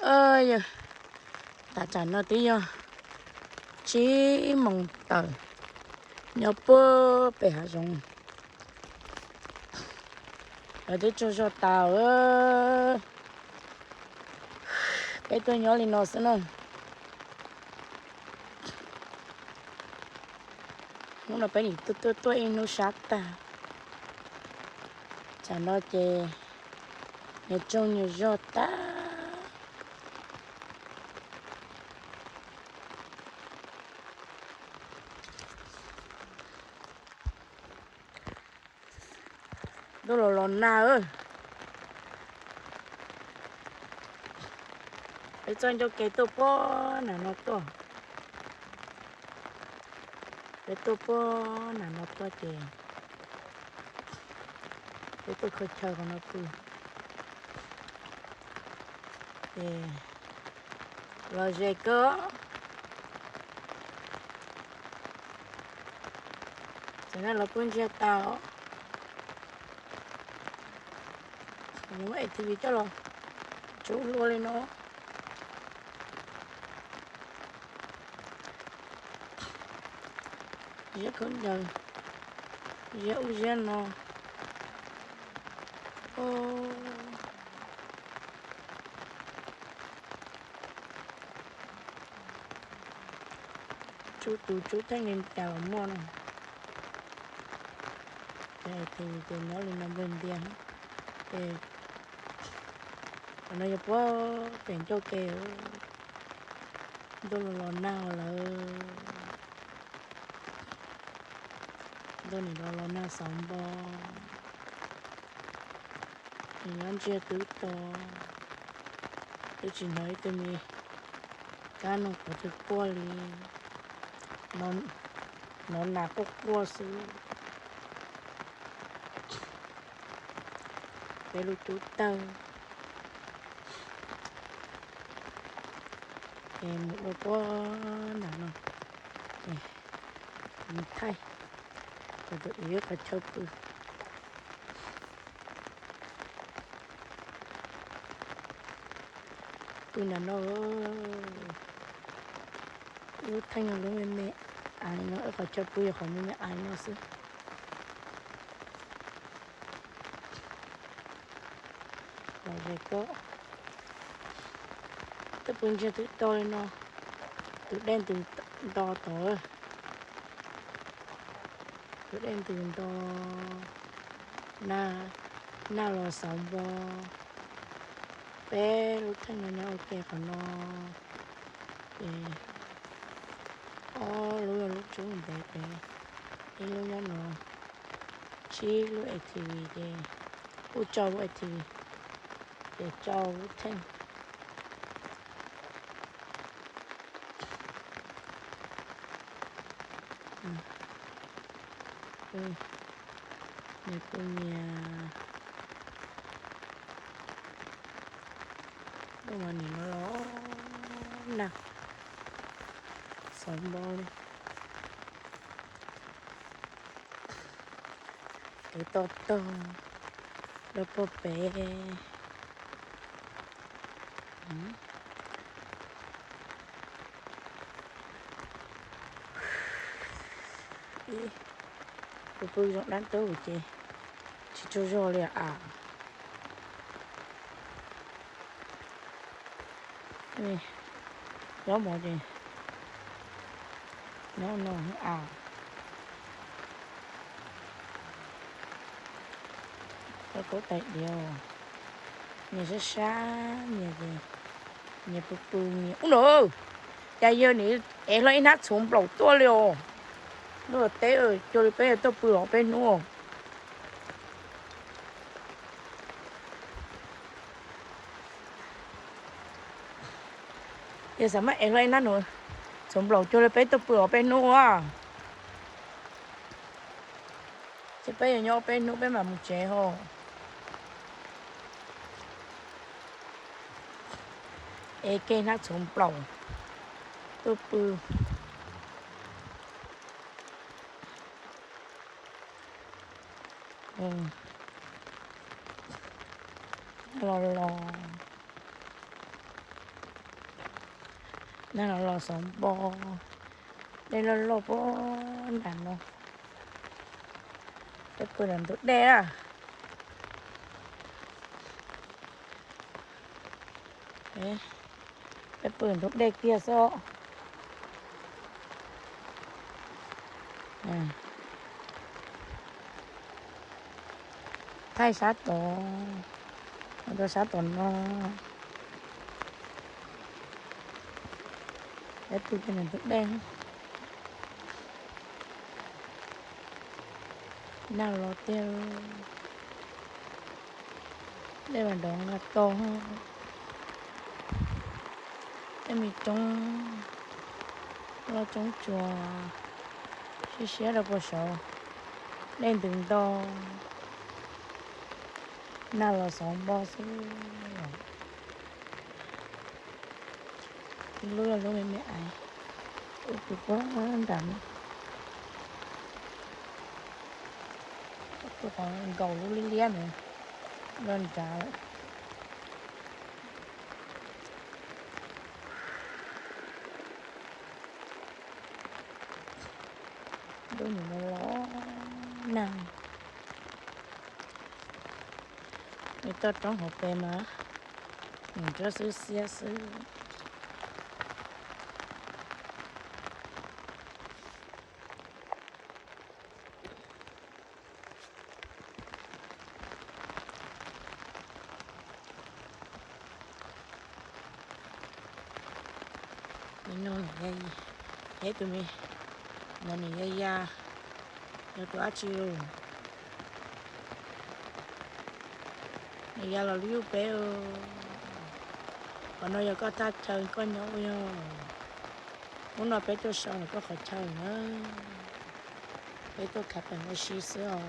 Yog, tam tsam no twb yog tsib moos tawm, nyob puag pem hav zoov, lawv twb tsaug zog tas. Peb tuaj nyob li no xwb na. Hnub no peb nim tuaj tuaj tuaj ib hnub sab tag. Tsam no ces nyias tsaug nyias zog tag. Ntuj los los nag. Peb txoj ncauj ke tuaj puag nram no tuaj. Peb tuaj puag nram no tuaj ces peb tuaj khaws chaw qhov no pw. Ces los ze kawg. Tam no los kuj ntsiag tas os. Muab A T V coj los tsub hlua li no. Ziab khaub ncaws, ziab ub ziab no. Tsub tus tsub theej li cas los muaj no. Ces A T V ces nyob li no npawg ntiag. Ces qhov no yog puag pem ncauj ke. Ntuj los los nag lawm. Ntuj nim los los nag xauv npo. Nws nyob ntsiag twb to, twb tsis hnov ib tug me kab noog qhov twg quaj li. Hnov nas quaj quaj xwb. Peb lub cub tawg. Ces mus dua puag nram no, mus thaij kom tus ib qhov chaw pw. Pw nram no, lub theej lub me me aiv no, ib qhov chaw pw yog qhov me me aiv no xwb. Los ze koj, twb pw ntsiag twb to li no, tus dej ntws nto tod, tus dej ntws nto, nag los xauv npo. Peb lub theej no nyob ua ke qhov no, ces ob lub yog lub tsub ntev pem, ib lub nyob no, tsib lub A T V ces, kuj rau lub A T V ces rau lub theej. Nyias pw nyias, ntuj mas nim no los nag xauv npo li. Kev to taug rau puag pem. Kuv pw zoo dab ntub ces tsis tsaug zog li as. Nyob mov ces nyob no as. Koj kaub tais diav, nyias sab sab nyias ces nyias pw pw nyias. Ub no, cas yawg nim ev hlo ib hnab txhuv nplaum tuaj li os. Luag teb cuag li peb yuav tuaj pw os peb hnub. Yog xav mas ev hlo ib hnab txhuv nplaum cuag li peb tuaj pw os peb hnub a. Ces peb yuav nyob peb hnub peb mam mus tsev ho. Ev kiag hnab txhuv nplaum tuaj pw. Los los. Nag los los xauv npo, dej loj loj puag nram no. Peb pw ntawm ntug dej na. Peb pw ntug dej kiag xwb. Thaij sab tod, mus rau sab tom no. Peb pw kiag ntawm ntug dej. Nag los tiag. Dej mas nrov nqa to. Tej me roob loj roob tsuas siab siab rau puag saud. Dej ntws nto. Nag los xauv npo xwb. Lub yog lub me me aiv, ub pw puag nram no. Tus qhov nkaus lub liab liab ntawd nrov nrad lawm. Ntuj, nws los los nag. Nws toj roob hauv pes mas nws nrov xwb xiab xwb. Nim no nws, ib tug me no nws ya ya, yog tus dab tsi los? Nws ya los lub yub peb. Qhov no yog koj thaj chaw koj nyob ua yog? Hnub no peb tuaj so ntawm koj qhov chaw na. Peb tuaj khav peem ua si xwb os.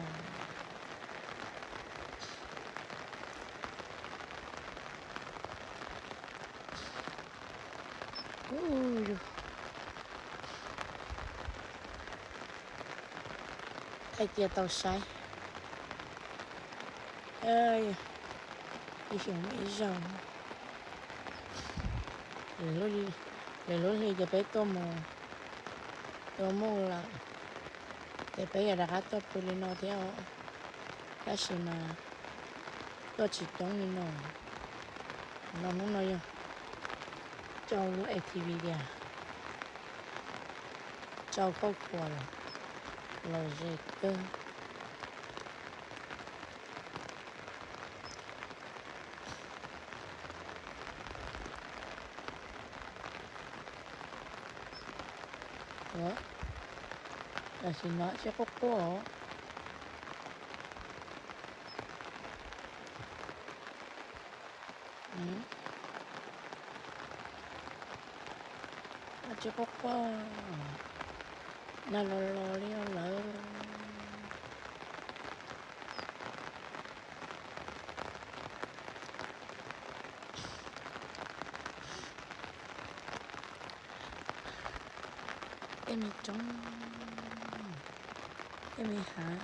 Thaij cia tau saib. Ib xyoos ib zaug. Lwm lub hli ces peb tuaj mus, tuaj mus lawm, ces peb yuav rov qab tuaj pw li no thiab os. Tab sis mas tuaj tsis coob li no. No hnub no yog tsau lub A T V tias tsau khauj khuas los ze kawg. Ua, tam sim no tsis quaj quaj os. Tsis quaj quaj, nag los los li lawm. Tej me roob, tej me hav,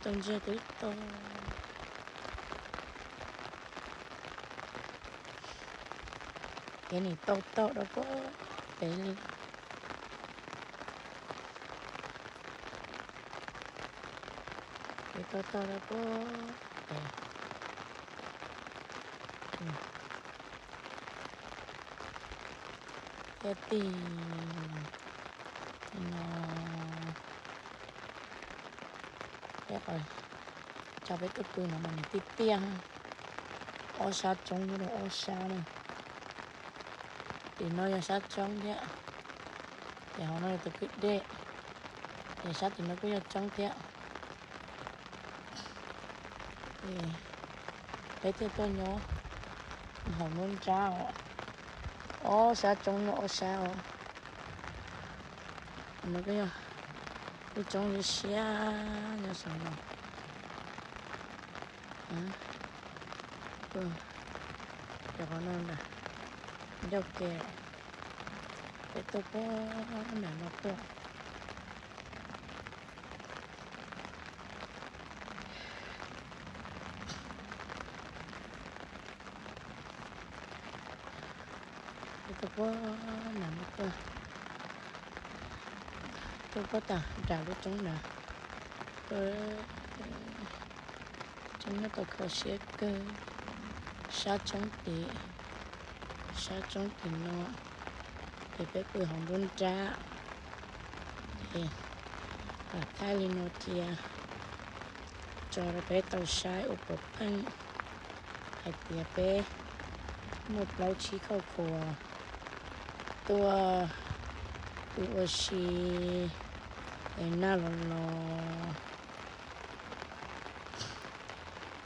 tau ntsiag twb to. Ces nim tau tau rau puag pem li. Ces tau tau rau puag pem. Thiab tig no, peb qhov chaw peb tuaj pw no mas nws tiaj tiaj, ob sab tsoob nyob rau ob sab na. Tim no yog sab tsoob thiab, ces hauv no yog tus kwj dej, ces sab tim no kuj yog tsoob thiab. Peb thiaj tuaj nyob hauv nruab nrab os, ob sab tsoob nyob ob sab os. No kuj yog ib tsoob li siab nyob saum no. Cov qhov no ntag, ncauj ke, peb tuaj puag nram no tuaj. Tuaj puag nram no tuaj, tuaj puag tom nram lub roob na. Roob no tau kho siab kawg, sab roob tim, sab roob tim no, ces peb pw hauv nruab nrab, ces lam thaij li no cia tso rau peb tau saib ua pov pheej hais tias peb muaj plaub tsib khauj khuas tuaj pw ua si es nag los los.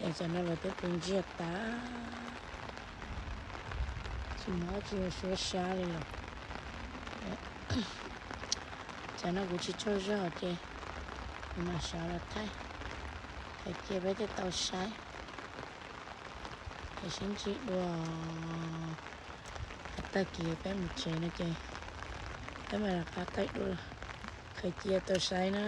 Es tam no lawv twb pw ntsiag tas, tsis muaj dab tsi suab sab li lawm. Tam no kuv tsis tsaug zog ces kuv mam sawv los thaij, thaij cia peb thiaj tau saib. Es sib ntsib dua, tag kis peb mus tsev no ces peb mam rov qab thaij dua, qhia cia tau saib na.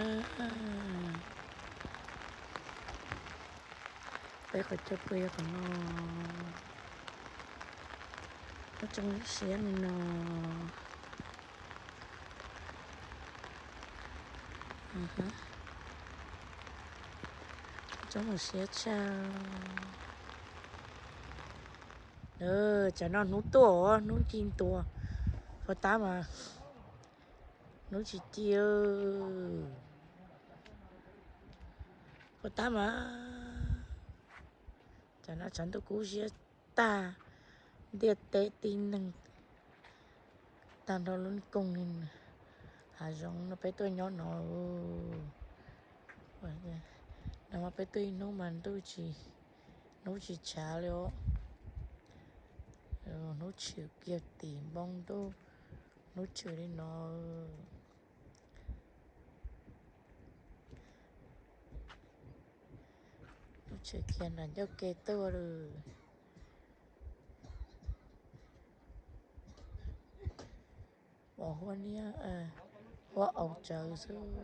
Peb qhov chaw pw yog qhov no, lub roob siab li no. Roob siab tshaj. Tam no hnub tuaj, hnub ci ntua, puag ta mas hnub tsis ci, puag ta mas. Tam no tshav ntuj kub siab tag, ntiaj teb tib neeg tag nrho lub koog li. Hav zoov no peb tuaj nyob no, nag hmo peb tuaj ib hnub mas ntuj tsis, hnub tsis tshav li os. Hnub tshwm kiag tim npoo ntuj, hnub tshwm li no. Hnub tshwm kiag nram ncauj ke tuaj lawm. Pom huab niab, huab aus tsawv xwb.